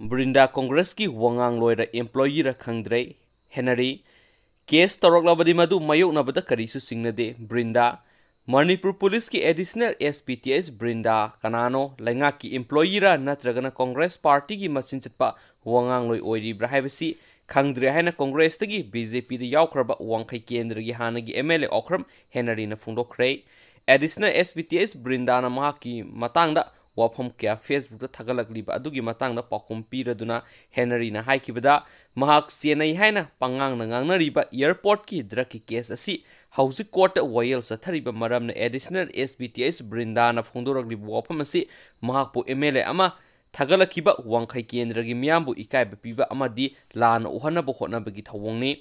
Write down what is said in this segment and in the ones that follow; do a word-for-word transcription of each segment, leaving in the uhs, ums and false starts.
ꯕ꯭ꯔꯤꯟꯗꯥ ꯀꯣꯡꯒ꯭ꯔꯦꯁꯀꯤ ꯋꯥꯉꯥꯡꯂꯣꯏꯔ employeeꯔ ꯈꯪꯗ꯭ꯔꯦ꯫ Henry, case ꯇꯧꯔꯛꯂꯕꯗꯤ ꯃꯗꯨ ꯃꯥꯌꯣꯛꯅꯕꯗ ꯀꯔꯤꯁꯨ ꯆꯤꯡꯅꯗꯦ꯫ ꯕ꯭ꯔꯤꯟꯗꯥ, ꯃꯅꯤꯄꯨꯔ ꯄꯨꯂꯤꯁꯀꯤ additional S P T S ꯕ꯭ꯔꯤꯟꯗꯥ ꯀꯅꯥꯅꯣ? ꯂꯩꯉꯥꯛꯀꯤ employeeꯔ ꯅꯠꯇ꯭ꯔꯒꯅ ꯀꯣꯡꯒ꯭ꯔꯦꯁ ꯄꯥꯔꯇꯤꯒꯤ ꯃꯆꯤꯟ ꯆꯠꯄ ꯋꯥꯉꯥꯡꯂꯣꯏ ꯑꯣꯏꯔꯤꯕ꯭ꯔꯥ ꯍꯥꯏꯕꯁꯤ ꯈꯪꯗ꯭ꯔꯦ ꯍꯥꯏꯅ ꯀꯣꯡꯒ꯭ꯔꯦꯁꯇꯒꯤ B J Pꯗ ꯌꯥꯎꯈ꯭ꯔꯕ ꯋꯥꯡꯈꯩ ꯀꯦꯟꯗ꯭ꯔꯒꯤ ꯍꯥꯟꯅꯒꯤ M L A Okram ꯍꯦꯅꯔꯤꯅ ꯐꯣꯡꯗꯣꯛꯈ꯭ꯔꯦ꯫ Additional S P T S ꯕ꯭ꯔꯤꯟꯗꯥꯅ ꯃꯍꯥꯛꯀꯤ ꯃꯇꯥꯡꯗ ꯋꯥꯐꯝ ꯀꯌꯥ Facebookꯇ ꯊꯥꯒꯠꯂꯛꯂꯤꯕ ꯑꯗꯨꯒꯤ ꯃꯇꯥꯡꯗ ꯄꯥꯎꯈꯨꯝ ꯄꯤꯔꯗꯨꯅ ꯍꯦꯅꯔꯤꯅ ꯍꯥꯏꯈꯤꯕꯗ, ꯃꯍꯥꯛ ꯆꯦꯟꯅꯩ ꯍꯥꯏꯅ ꯄꯉꯥꯡꯅ ꯉꯥꯡꯅꯔꯤꯕ airportꯀꯤ drugꯀꯤ case ꯑꯁꯤ ꯍꯧꯖꯤꯛ courtꯇ ꯋꯥꯌꯦꯜ ꯆꯠꯊꯔꯤꯕ ꯃꯔꯝꯅ additional S P T S ꯕ꯭ꯔꯤꯟꯗꯥꯅ ꯐꯣꯡꯗꯣꯔꯛꯂꯤꯕ ꯋꯥꯐꯝ ꯑꯁꯤ ꯃꯍꯥꯛꯄꯨ M L A ꯑꯃ ꯊꯥꯒꯠꯂꯛꯈꯤꯕ ꯋꯥꯡꯈꯩ ꯀꯦꯟꯗ꯭ꯔꯒꯤ ꯃꯤꯌꯥꯝꯕꯨ ꯏꯀꯥꯏꯕ ꯄꯤꯕ ꯑꯃꯗꯤ ꯂꯥꯟꯅ ꯎꯍꯟꯅꯕ ꯍꯣꯠꯅꯕꯒꯤ ꯊꯧꯑꯣꯡꯅꯤ꯫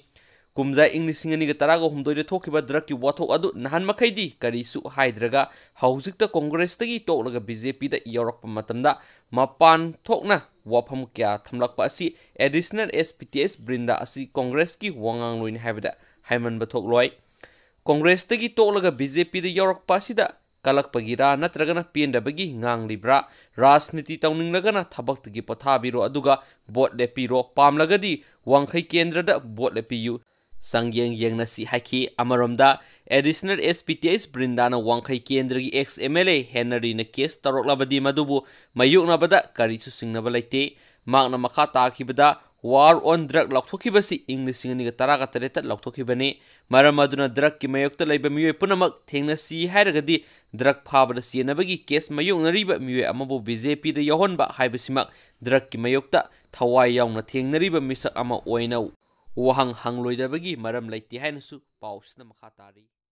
ꯀꯨꯝꯖꯥ ꯏꯪ ꯂꯤꯁꯤꯡ ꯑꯅꯤꯒ ꯇꯔꯥꯒ ꯍꯨꯝꯗꯣꯏꯗ ꯊꯣꯛꯈꯤꯕ drugꯀꯤ ꯋꯥꯊꯣꯛ ꯑꯗꯨ ꯅꯍꯥꯟ ꯃꯈꯩꯗꯤ ꯀꯔꯤꯁꯨ ꯍꯥꯏꯗ꯭ꯔꯒ, ꯍꯧꯖꯤꯛꯇ ꯀꯣꯡꯒ꯭ꯔꯦꯁꯇꯒꯤ ꯇꯣꯛꯂꯒ B J Pꯗ ꯌꯥꯎꯔꯛꯄ ꯃꯇꯝꯗ ꯃꯄꯥꯟ ꯊꯣꯛꯅ ꯋꯥꯐꯝ ꯀꯌꯥ ꯊꯝꯂꯛꯄ ꯑꯁꯤ additional S P T S ꯕ꯭ꯔꯤꯟꯗꯥ ꯑꯁꯤ ꯀꯣꯡꯒ꯭ꯔꯦꯁꯀꯤ ꯋꯥꯉꯥꯡꯂꯣꯏꯅꯤ ꯍꯥꯏꯕꯗ ꯍꯥꯏꯃꯟꯕ ꯊꯣꯛꯂꯣꯏ꯫ ꯀꯣꯡꯒ꯭ꯔꯦꯁꯇꯒꯤ ꯇꯣꯛꯂꯒ B J Pꯗ ꯌꯥꯎꯔꯛꯄ ꯑꯁꯤꯗ ꯀꯂꯛꯄꯒꯤꯔꯥ ꯅꯠꯇ꯭ꯔꯒꯅ ꯄꯦꯟꯗꯕꯒꯤ ꯉꯥꯡꯂꯤꯕ꯭ꯔꯥ? ꯔꯥꯖꯅꯤꯇꯤ ꯇꯧꯅꯤꯡꯂꯒꯅ ꯊꯕꯛꯇꯒꯤ ꯄꯣꯊꯥꯕꯤꯔꯣ, ꯑꯗꯨꯒ vote ꯂꯦꯞꯄꯤꯔꯣ, ꯄꯥꯝꯂꯒꯗꯤ ꯋꯥꯡꯈꯩ ꯀꯦꯟꯗ꯭ꯔꯗ vote ꯂꯦꯞꯄꯤꯌꯨ꯫ ꯆꯥꯡꯌꯦꯡ ꯌꯦꯡꯅꯁꯤ ꯍꯥꯏꯈꯤ꯫ ꯑꯃꯔꯣꯝꯗ, additional S P T S ꯕ꯭ꯔꯤꯟꯗꯥꯅ ꯋꯥꯡꯈꯩ ꯀꯦꯟꯗ꯭ꯔꯒꯤ ex M L A ꯍꯦꯅꯔꯤꯅ case ꯇꯧꯔꯛꯂꯕꯗꯤ ꯃꯗꯨꯕꯨ ꯃꯥꯌꯣꯛꯅꯕꯗ ꯀꯔꯤꯁꯨ ꯆꯤꯡꯅꯕ ꯂꯩꯇꯦ꯫ ꯃꯍꯥꯛꯅ ꯃꯈꯥ ꯇꯥꯈꯤꯕꯗ, war on drug ꯂꯥꯎꯊꯣꯛꯈꯤꯕꯁꯤ ꯏꯪ ꯂꯤꯁꯤꯡ ꯑꯅꯤꯒ ꯇꯔꯥꯒ ꯇꯔꯦꯠꯇ ꯂꯥꯎꯊꯣꯛꯈꯤꯕꯅꯤ꯫ ꯃꯔꯝ ꯑꯗꯨꯅ drugꯀꯤ ꯃꯥꯌꯣꯛꯇ ꯂꯩꯕ ꯃꯤꯑꯣꯏ ꯄꯨꯝꯅꯃꯛ ꯊꯦꯡꯅꯁꯤ ꯍꯥꯏꯔꯒꯗꯤ, drug ꯐꯥꯕꯗ ꯆꯦꯟꯅꯕꯒꯤ case ꯃꯥꯌꯣꯛꯅꯔꯤꯕ ꯃꯤꯑꯣꯏ ꯑꯃꯕꯨ B J Pꯗ ꯌꯥꯎꯍꯟꯕ ꯍꯥꯏꯕꯁꯤꯃꯛ drugꯀꯤ ꯃꯥꯌꯣꯛꯇ ꯊꯋꯥꯏ ꯌꯥꯎꯅ ꯊꯦꯡꯅꯔꯤꯕ ꯃꯤꯁꯛ ꯑꯃ ꯑꯣꯏꯅ ꯋꯥꯍꯪ ꯍꯪꯂꯣꯏꯗꯕꯒꯤ ꯃꯔꯝ ꯂꯩꯇꯦ ꯍꯥꯏꯅꯁꯨ ꯄꯥꯎꯁꯤꯅ ꯃꯈꯥ ꯇꯥꯔꯤ꯫